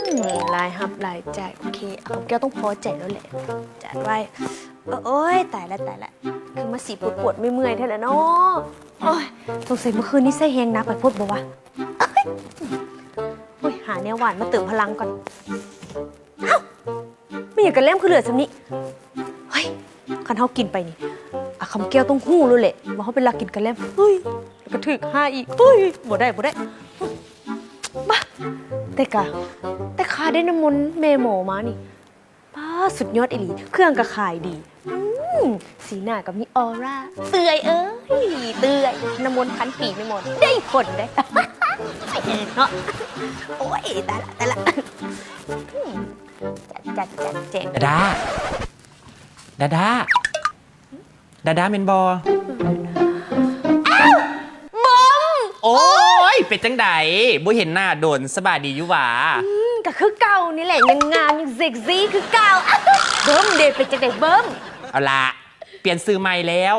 ອືມ ລາຍຮັບລາຍຈ່າຍ ໂອເຄ ຄຳແກ້ວຕ້ອງພໍໃຈແລ້ວແຫຼະ ຈັດໄວ້. ໂອ້ຍ ຕາຍລະ ຕາຍລະ ຄືມາສີປວດໆເມື່ອຍໆແທ້ລະເນາະ. ໂອ້ຍ ສົງໄສມື້ຄືນນີ້ໃຊ້ແຮງໜັກໄປໂພດບໍ່ວະ. ໂອ້ຍ ຫາແນວຫວານມາເຕີມພະລັງກ່ອນ. ອ້າວ ແມ່ນຫຍັງກະແລັມຄືເຫຼືອສ່ຳນີ້? ເຮີ້ຍ ຄັນເຮົາກິນໄປນີ້ ອາຄຳແກ້ວຕ້ອງຮູ້ໂລດແຫຼະ ວ່າເຮົາໄປລັກກິນກະແລັມ. ເຮີ້ຍ ລະກະຖືກຫາອີກ. ເຮີ້ຍ ບໍ່ໄດ້ ບໍ່ໄດ້. ບາ ແຕ່ກະ ແຕ່ຂ້າໄດ້ນ້ຳມົນແມ່ໝໍມານີ້ ປ້າ ສຸດຍອດອີ່ຫຼີ ເຄື່ອງກະຂາຍດີ. ອືມ ສີໜ້າກະມີອໍຣາ ເອື້ອຍເອີຍ ເອື້ອຍ ນ້ຳມົນພັນປີແມ່ໝໍໄດ້ຜົນເດ້ ເນາະ. ໂອ້ຍ ຕາຍລະ ຕາຍລະ. ອືມ ຈັດ ຈັດ ຈັດແຈງ ດາດາ ດາດາ ດາດາແມ່ນບໍ່? ອ້າວ ບອມ! ໂອ້ຍ ເປັນຈັ່ງໃດ? ບໍ່ເຫັນໜ້າດົນ ສະບາຍດີຢູ່ຫວາ? ອືມ ກະຄືເກົ່ານີ້ແຫຼະ ຍັງງາມ ຍັງເຊັກຊີຄືເກົ່າ. ບອມເດ ເປັນຈັ່ງໃດບອມ? ເອົາລະ ປ່ຽນຊື່ໃໝ່ແລ້ວ.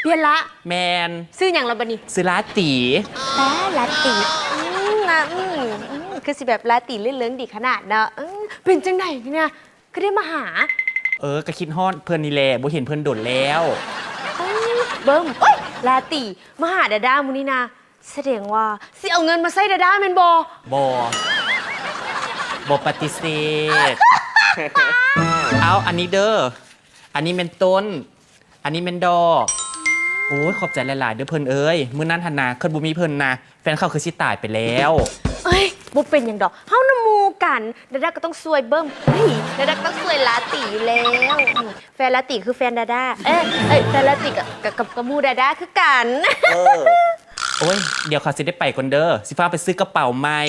ປ່ຽນລະ? ແມ່ນ. ຊື່ຫຍັງລະບາດນີ້? ຊື່ລາຕີ. ແປ ລາຕີ. ອືມ ອືມ ອືມ ຄືຊິແບບລາຕີລື່ນເລີງດີຂະໜາດເນາະ. ອືມ ເປັນຈັ່ງໃດນີ້ນະ ຄືໄດ້ມາຫາ? ເອີ ກະຄິດຮອດເພິ່ນນີ້ແຫຼະ ບໍ່ເຫັນເພິ່ນດົນແລ້ວ. ເອີ ເບິ່ງ ໂອ້ຍ ລາຕີ ມາຫາດາດາມື້ນີ້ນະ ສະແດງວ່າຊິເອົາເງິນມາໃຊ້ດາດາແມ່ນບໍ່? ບໍ່ ບໍ່ປະຕິເສດ. ເອົາ ອັນນີ້ເດີ ອັນນີ້ແມ່ນຕົ້ນ ອັນນີ້ແມ່ນດອກ. ໂອ້ຍ ຂອບໃຈຫຼາຍໆເດີເພິ່ນເອີຍ. ມື້ນັ້ນຫັ້ນນະ ຄັນບໍ່ມີເພິ່ນນະ ແຟນເຂົາຄືຊິຕາຍໄປແລ້ວ. ເອີຍ ບໍ່ເປັນຫຍັງດອກ ເຮົານະໝູ່ກັນ ດາດາກະຕ້ອງຊ່ວຍເບິ່ງ. ເຮີ້ຍ ດາດາກະຕ້ອງຊ່ວຍລາຕີຢູ່ແລ້ວ. ອືມ ແຟນລາຕີຄືແຟນດາດາ ເອີຍ ເອີຍ ແຟນລາຕີກະ ກະ ກະ ກະໝູ່ດາດາຄືກັນ. ເອີ ໂອ້ຍ ດຽວເຂົາຊິໄດ້ໄປກ່ອນເດີ ຊິພາໄປຊື້ກະເປົາໃໝ່.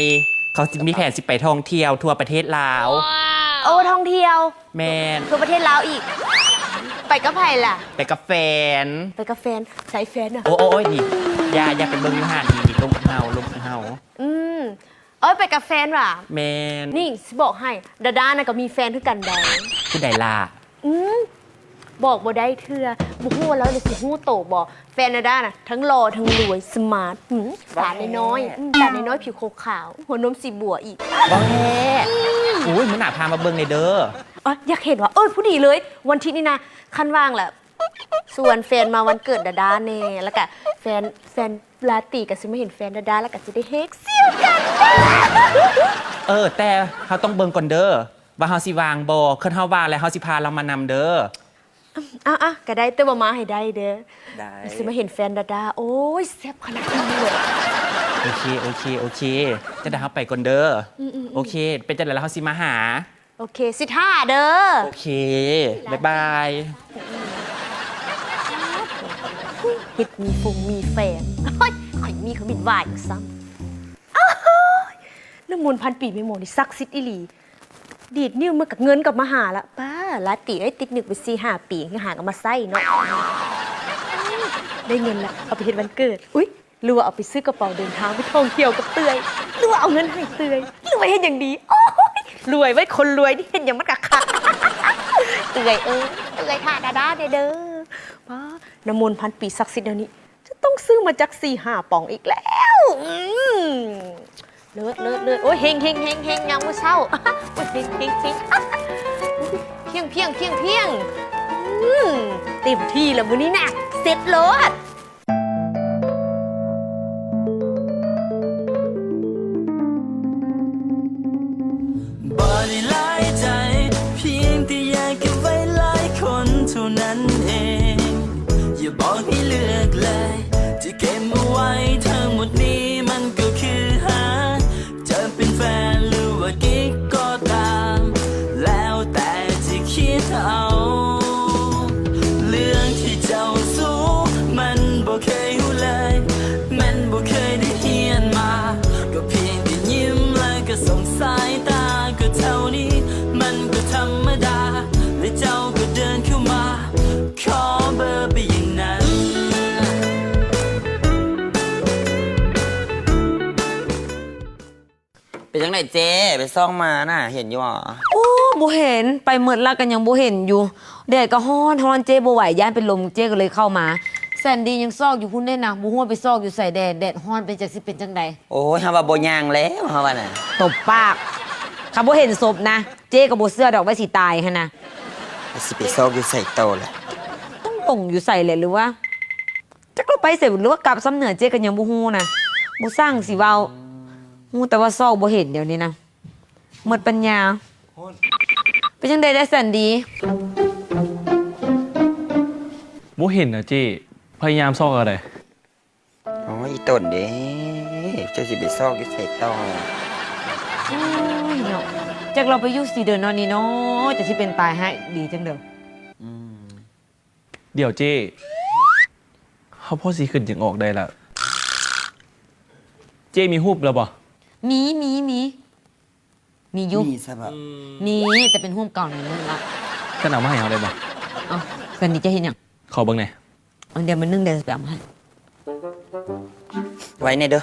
ເຂົາຊິມີແຜນຊິໄປທ່ອງທ່ຽວທົ່ວປະເທດລາວ. ໂອ້ ທ່ອງທ່ຽວ ແມ່ນ ທົ່ວປະເທດລາວອີກ. ໄປກັບໃຜລະ? ໄປກັບແຟນ. ໄປກັບແຟນ? ໃສແຟນນະ? ໂອ້ຍ ໂອ້ຍ ນີ້ ຢ່າ ຢ່າໄປເບິ່ງຢູ່ຫັ້ນ ນີ້ ລົມເຮົາ ລົມເຮົາ. ອືມ ເອີຍ ໄປກັບແຟນຫວາ? ແມ່ນ. ນີ້ ຊິບອກໃຫ້ ດາດານະກະມີແຟນຄືກັນໃດ໋. ຜູ້ໃດລະ? ອືມ ບອກບໍ່ໄດ້ເທື່ອ ບໍ່ຮູ້ວ່າລາວຊິຮູ້ໂຕບໍ່? ແຟນດາດານະ ທັງຫຼໍ່ທັງລວຍ ສະມາດ ອືມ ຕານ້ອຍໆ ອືມ ຕານ້ອຍໆ ຜິວຂາວໆ ຫົວນົມສີບົວອີກ. ເວົ້າແທ້? ອືມ ໂອ້ຍ ມື້ໜ້າພາມາເບິ່ງແດ່ເດີ. ເອີຍ ຢາກເຫັນຫວາ? ເອີຍ ພໍດີເລີຍ ວັນທິດນີ້ນະ ຄັນວ່າງລະ ຊວນແຟນມາວັນເກີດດາດາແດ່ ລະກະແຟນ ແຟນລາຕີກະຊິມາເຫັນແຟນດາດາ ລະກະຊິໄດ້ແຮກສ່ຽວກັນ. ເອີ ແຕ່ເຮົາຕ້ອງເບິ່ງກ່ອນເດີ ວ່າເຮົາຊິວ່າງບໍ່? ຄັນເຮົາວ່າງແລ້ວ ເຮົາຊິພາລາວມານຳເດີ. ອືມ ເອົາໆ ກະໄດ້ ແຕ່ວ່າມາໃຫ້ໄດ້ເດີ. ໄດ້ ຊິມາເຫັນແຟນດາດາ. ໂອ້ຍ ແຊບຂະໜາດນັ້ນເລີຍ. ໂອເຄ ໂອເຄ ໂອເຄ ຈັ່ງໃດເຮົາໄປກ່ອນເດີ. ອືມໆໆ ໂອເຄ ເປັນຈັ່ງໃດລະ ເຮົາຊິມາຫາ. ໂອເຄ ຊິຖ້າເດີ. ໂອເຄ ບາຍບາຍ. ເຮັດມີຟົງມີແຟນ ໂອ້ຍ ຂ້ອຍມີເຂົາມີຫວາຍຢູ່ຊ້ຳ. ໂອ້ຍ ນ້ຳມົນພັນປີແມ່ໝໍນີ້ສັກສິດອີ່ຫຼີ ດີດນິ້ວມາກະເງິນກະມາຫາລະ. ປ້າ ລາຕີເອີຍ ຕິດໜຶ້ງໄປສີ່ຫ້າປີ ຫາກະມາໃຊ້ເນາະ. ໄດ້ເງິນລະ ເອົາໄປເຮັດວັນເກີດ. ອຸ້ຍ ຫຼືວ່າເອົາໄປຊື້ກະເປົາເດີນທາງໄປທ່ອງທ່ຽວກັບເອື້ອຍ ຫຼືວ່າເອົາເງິນໃຫ້ເອື້ອຍ ຫຼືວ່າເຮັດຫຍັງດີ? ໂອ້ຍ ລວຍເວີ້ຍ ຄົນລວຍນີ້ເຮັດຫຍັງມັນກະຄັກ. ເອື້ອຍເອີຍ ເອື້ອຍຖ້າດາດາແດ່ເດີ. ປ້າ ນ້ຳມົນພັນປີສັກສິດແນວນີ້ ຈະຕ້ອງຊື້ມາຈັກສີ່ຫ້າປ໋ອງອີກແລ້ວ. ອືມ ເລີດ ເລີດ ເລີດ. ໂອ້ຍ ເຮັງ ເຮັງ ເຮັງ ເຮັງ ຍາມມື້ເຊົ້າ. ໂອ້ຍ ເຮັງ ເຮັງ ເຮັງ ພຽງ ພຽງ ພຽງ ພຽງ. ອືມ ເຕັມທີ່ລະມື້ນີ້ນະ ເສັດໂລດ. ບໍ່ໄດ້ຫຼາຍໃຈ ພຽງແຕ່ຢາກເກັບໄວ້ຫຼາຍຄົນເທົ່ານັ້ນເອງ. ຢ່າບອກໃຫ້ເລືອກເລີຍ ຈະເກັບມາໄວ້ທັງໝົດນີ້ ມັນກໍຄືຫາ ຈະເປັນແຟນ ຫຼືວ່າກິກກໍຕາມ ແລ້ວແຕ່ຈະຄິດເອົາ. ເລື່ອງທີ່ເຈົ້າຮູ້ ມັນບໍ່ເຄີຍຮູ້ເລີຍ ມັນບໍ່ເຄີຍໄດ້ຮຽນມາ ກໍພຽງແຕ່ຍິ້ມ ແລ້ວກໍສົ່ງສາຍຕາ ກໍເທົ່ານີ້ ມັນກໍທຳມະດາ ແລະເຈົ້າກໍເດີນເຂົ້າມາ ຂໍເບີໄປຢ່າງນັ້ນ. ເປັນຈັ່ງໃດເຈ້ ໄປສ່ອງມານະ ເຫັນຢູ່ບໍ່? ໂອ້ ບໍ່ເຫັນ ໄປໝົດລະກະຍັງບໍ່ເຫັນຢູ່. ແດດກະຮ້ອນ ຮ້ອນເຈ້ບໍ່ໄຫວ ຢ້ານເປັນລົມ ເຈ້ກະເລີຍເຂົ້າມາ. ແຊນດີຍັງຊອກຢູ່ພຸ້ນເດ້ນະ ບໍ່ຮູ້ວ່າໄປຊອກຢູ່ໃສແດ່ ແດດຮ້ອນໄປຈັກຊິເປັນຈັ່ງໃດ. ໂອ້ຍ ເຮົາວ່າບໍ່ຍ່າງແລ້ວ ເຮົາວ່ານະ. ຕົບປາກ. ຄັນບໍ່ເຫັນສົບນະ ເຈ້ກໍບໍ່ເຊື່ອດອກວ່າຊິຕາຍຫັ້ນນະ. ແລ້ວຊິໄປຊອກຢູ່ໃສຕໍ່ລະ? ຕ້ອງລົງຢູ່ໃສແຫຼະ ຫຼືວ່າ ຈັກລາວໄປໃສ ຫຼືວ່າກັບຊຳເໜືອ ເຈ້ກໍຍັງບໍ່ຮູ້ນະ. ບໍ່ຊ່າງຊິເວົ້າ ຮູ້ແຕ່ວ່າຊອກບໍ່ເຫັນດຽວນີ້ນະ. ໝົດປັນຍາ. ເປັນຈັ່ງໃດແດ່ແສນດີ? ບໍ່ເຫັນນະເຈ້ ພະຍາຍາມຊອກເທົ່າໃດ. ໂອ້ຍ ອີ່ຕົນເດ້ ເຈົ້າຊິໄປຊອກຢູ່ໃສຕໍ່? ໂອ້ຍເນາະ ຈັກລາວໄປຢູ່ໃສເດີເນາະນີ້ເນາະ ຈະຊິເປັນຕາຍຮ້າຍດີຈັ່ງເດີ. ອືມ ດຽວເຈ້ ເຮົາພໍຊິຄິດຫຍັງອອກໄດ້ລະ. ເຈ້ມີຮູບແລ້ວບໍ່? ມີ ມີ ມີ. ມີຢູ່ ມີຊະບໍ? ມີ ແຕ່ເປັນຮູບເກົ່າໜ້ອຍໜຶ່ງລະ. ຊັ້ນເອົາມາໃຫ້ເຮົາໄດ້ບໍ່? ເອົ້າ ແສນດີຈະເຮັດຫຍັງ? ຂໍເບິ່ງແດ່. ເອົາ ດຽວມື້ໜຶ່ງ ດຽວຊິໄປເອົາມາໃຫ້. ໄວແດ່ເດີ.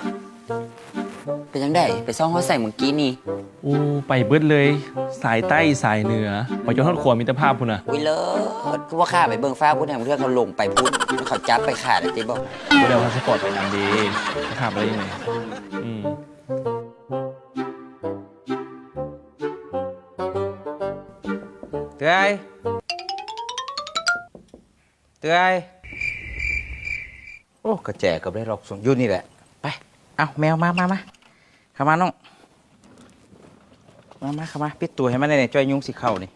ເປັນຈັ່ງໃດ ໄປຊອກຮອດໃສມື້ກີ້ນີ້? ໂອ້ ໄປເບິດເລີຍ ສາຍໃຕ້ສາຍເໜືອ ໄປຈົນຮອດຂົວມິດຕະພາບພຸ້ນນະ. ອຸ້ຍ ເລີດ ຄືບໍ່ຂ້າໄປເບິ່ງຟ້າພຸ້ນ ຫາງເທື່ອເຂົາຫຼົງໄປພຸ້ນ ເຂົາຈັບໄປຂາຍແລ້ວຕິບໍ? ບໍ່ໄດ້ເອົາພາສປອດໄປນຳເດ ຂ້າໄປໄດ້ຈັ່ງໃດ? ອືມ. ເອື້ອຍ ເອື້ອຍ. ໂອ້ ກະແຈກໍບໍ່ໄດ້ລັອກ ຢູ່ນີ້ແຫຼະ. ໄປ ເອົາ ແມວ ມາ ມາ ມາ ເຂົ້າມານ້ອງ ມາ ມາ ເຂົ້າມາ ປິດຕູໃຫ້ມັນແດ່ ຈ່ອຍຍຸງຊິເຂົ້ານີ້.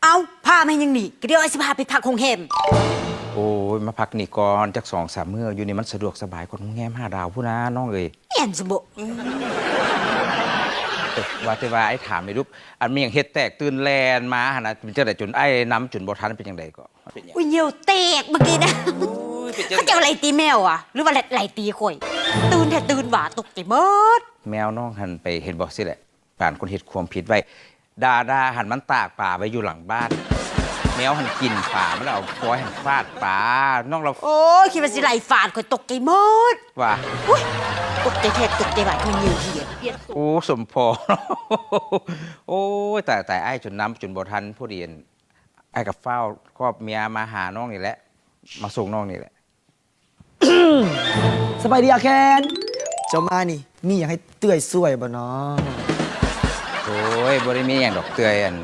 ເອົ້າ ພາມາຫຍັງນີ້? ກະດຽວອ້າຍຊິພາໄປພັກໂຮງແຮມ. ໂອ້ຍ ມາພັກນີ້ກ່ອນຈັກສອງສາມມື້ ຢູ່ນີ້ມັນສະດວກສະບາຍກວ່າໂຮງແຮມຫ້າດາວພຸ້ນນານ້ອງເອີຍ. ແມ່ນຊັ້ນບໍ? ເອີ ວ່າແຕ່ວ່າອ້າຍຖາມແດ່ລູກ ອັນແມ່ນຫຍັງເຮັດແຕກຕື່ນແລ່ນມາຫັ້ນນະ ເປັນຈັ່ງໃດຈົນອ້າຍນຳຈົນບໍ່ທັນ ເປັນຈັ່ງໃດກໍ? ອຸ້ຍ ເຫຍົວແຕກມື້ກີ້ນະ. ໂອ້ຍ ເປັນຈັ່ງໃດ? ເຂົາເຈົ້າໄລ່ຕີແມວຫວາ ຫຼືວ່າໄລ່ ໄລ່ຕີຂ້ອຍ? ຕື່ນແທ້ຕື່ນຫວາ ຕົກໃຈໝົດ. ແມວນ້ອງຫັ້ນໄປເຫັນບໍ່ ຊີ້ແຫຼະ ປານຄົນເຮັດຄວາມຜິດໄວ້ ດາດາຫັ້ນມັນຕາກປາໄວ້ຢູ່ຫຼັງບ້ານ ແມວຫັ້ນກິນປາ ມັນເອົາຟອຍຫັ້ນຟາດປາ ນ້ອງລາວ. ໂອ້ຍ ຄິດວ່າຊິໄລ່ຟາດ ຂ້ອຍຕົກໃຈໝົດ ວ່າ ໂອ້ຍ ຕົກໃຈແທ້ຕົກໃຈຫວາ ຄືນິວເຮດ. ໂອ້ ສົມພໍ. ໂອ້ຍ ຕາຍ ຕາຍ ອ້າຍຈົນນຳຈົນບໍ່ທັນ ພໍດີ ອ້າຍກໍຟ້າວກອບເມຍມາຫານ້ອງນີ້ແຫຼະ ມາສົ່ງນ້ອງນີ້ແຫຼະ. ສະບາຍດີອາແຄນ ເຈົ້າມານີ້ ມີຫຍັງໃຫ້ເອື້ອຍຊ່ວຍບໍ່ນໍ? ໂອ້ຍ ບໍ່ໄດ້ມີຫຍັງດອກເອື້ອຍ ອັນ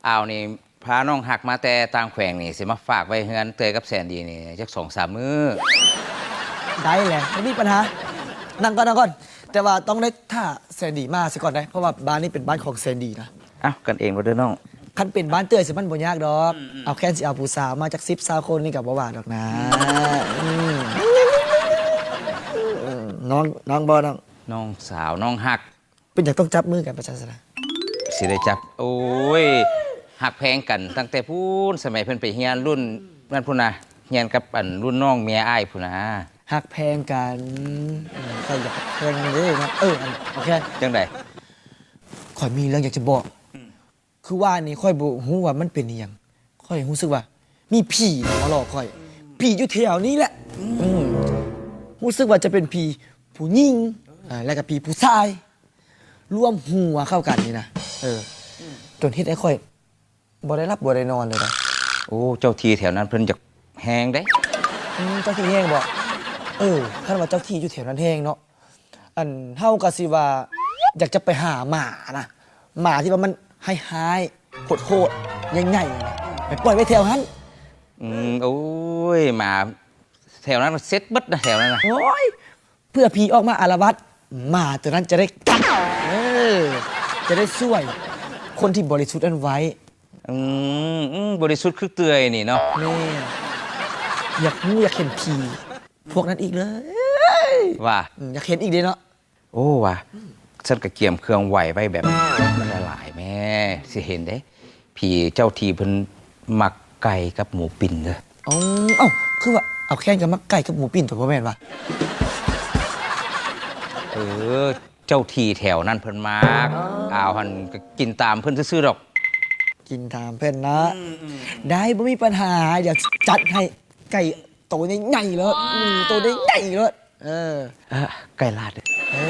ອາວນີ້ພານ້ອງຮັກມາແຕ່ຕ່າງແຂວງນີ້ ຊິມາຝາກໄວ້ເຮືອນເອື້ອຍກັບແສນດີນີ້ຈັກສອງສາມມື້. ໄດ້ແຫຼະ ບໍ່ມີປັນຫາ ນັ່ງກ່ອນ ນັ່ງກ່ອນ ແຕ່ວ່າຕ້ອງໄດ້ຖ້າແສນດີມາຊະກ່ອນໄດ໋ ເພາະວ່າບ້ານນີ້ເປັນບ້ານຂອງແສນດີນະ. ເອົ້າ ກັນເອງໂລດເດີນ້ອງ. ຄັນເປັນບ້ານເອື້ອຍຊິມັນບໍ່ຍາກດອກ. ອືມໆ ເອົາແຄ່ຊິເອົາຜູ້ສາວມາຈັກສິບຊາວຄົນນີ້ກໍບໍ່ວ່າດອກນາ. ອືມ ອືມ ນ້ອງ ນ້ອງບໍ່ນ້ອງ? ນ້ອງສາວ ນ້ອງຮັກ. ເປັນຫຍັງຕ້ອງຈັບມືກັນປະຊັ້ນຊະນະ? ຊິໄດ້ຈັບ ໂອ້ຍ ຮັກແພງກັນຕັ້ງແຕ່ພຸ້ນ ສະໄໝເພິ່ນໄປຮຽນລຸ້ນນັ້ນພຸ້ນນະ ຮຽນກັບ ອັນ ລຸ້ນນ້ອງເມຍອ້າຍພຸ້ນນະ. ຮັກແພງກັນ ເອີ ຂ້ອຍຢາກຮັກແພງນຳເດ້ເນາະ. ເອີ ອັນ ໂອເຄ ຈັ່ງໃດ? ຂ້ອຍມີເລື່ອງຢາກຈະບອກ. ອືມ ຄືວ່ານີ້ຂ້ອຍບໍ່ຮູ້ວ່າມັນເປັນອີ່ຫຍັງ ຂ້ອຍຮູ້ສຶກວ່າມີຜີມາຫຼອກຂ້ອຍ. ອືມ ຜີຢູ່ແຖວນີ້ແຫຼະ. ອືມ ອືມ ຮູ້ສຶກວ່າຈະເປັນຜີຜູ້ຍິງ ເອີ ເອີ ແລ້ວກໍຜີຜູ້ຊາຍ ລວມຫົວເຂົ້າກັນນີ້ນະ. ເອີ ອືມ ຈົນເຮັດໃຫ້ຂ້ອຍ ບໍ່ໄດ້ຫຼັບບໍ່ໄດ້ນອນເລີຍນະ. ໂອ້ ເຈົ້າທີ່ແຖວນັ້ນເພິ່ນຢາກແຮງເດ້. ອືມ ເຈົ້າທີ່ແຮງບໍ? ເອີ ຄັນວ່າເຈົ້າທີ່ຢູ່ແຖວນັ້ນແຮງເນາະ ອັນ ເຮົາກໍຊິວ່າຢາກຈະໄປຫາໝານະ ໝາທີ່ວ່າມັນຮ້າຍໆ ໂຫດໆ ໃຫຍ່ໆ ໄປປ່ອຍໄວ້ແຖວຫັ້ນ. ອືມ ໂອ້ຍ ໝາແຖວນັ້ນເຊັດເບິດນະ ແຖວນັ້ນນະ. ໂອ້ຍ ເພື່ອຜີອອກມາອາລະວາດ ໝາຕົວນັ້ນຈະໄດ້ກັດ ເອີ ຈະໄດ້ຊ່ວຍຄົນທີ່ບໍລິສຸດນັ້ນໄວ້. ອືມ ອືມ ບໍລິສຸດຄືເອື້ອຍນີ້ເນາະ. ແມ່ນ ຢາກຮູ້ຢາກເຫັນຜີພວກນັ້ນອີກເລີຍ. ວ່າ ອືມ ຢາກເຫັນອີກເດ້ເນາະ. ໂອ້ ວ່າ ອືມ ຊັ້ນກໍກຽມເຄື່ອງໄຫວ້ໄວ້ແບບມັນຫຼາຍໆ ແມ້ ຊິເຫັນເດ້ ຜີເຈົ້າທີ່ເພິ່ນມັກໄກ່ກັບໝູປິ່ນເດີ. ເອົ້າ ເອົ້າ ຄືວ່າເອົາແຄນກໍມັກໄກ່ກັບໝູປິ່ນຕົວະ ບໍ່ແມ່ນຫວາ? ເອີ ເຈົ້າທີ່ແຖວນັ້ນເພິ່ນມັກ. ອໍ ອາວ ຫັ້ນກໍກິນຕາມເພິ່ນຊື່ໆດອກ. ກິນຕາມເພິ່ນເນາະ. ອືມໆ ໄດ້ ບໍ່ມີປັນຫາ ດຽວຈັດໃຫ້ ໄກ່ໂຕໃຫຍ່ໆໂລດ ໝູໂຕໃຫຍ່ໆໂລດ. ເອີ ເອີ ໄກ່ລາດເດີ. ເອີ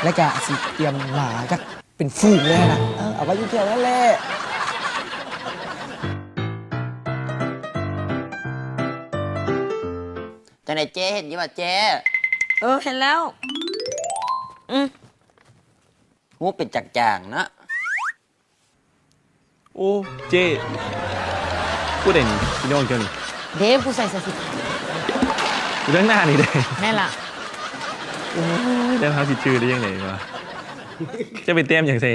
ແລ້ວກະຊິຕຽມໝາຈັກເປັນຝູງເລີຍຫັ້ນນະ. ເອີ ເອົາໄວ້ຢູ່ແຖວນັ້ນແຫຼະ. ຈັ່ງໃດເຈ້ ເຫັນຢູ່ບໍ່ເຈ້? ເອີ ເຫັນແລ້ວ. ອື ໂອ້ ເປັນຈາກຈາງນະ. ໂອ້ ເຈ້ ຜູ້ໃດນີ້ ພີ່ນ້ອງເຈົ້ານີ້? ເດ້ ຜູ້ໃສ່ເສື້ອສີຂາວ ຢູ່ທາງໜ້ານີ້ເດ້. ແມ່ນລະ. ໂອ້ຍ ແລ້ວເຮົາຊິຈື່ໄດ້ຈັ່ງໃດວະ? ຈະໄປແຕ້ມຫຍັງໃສ່?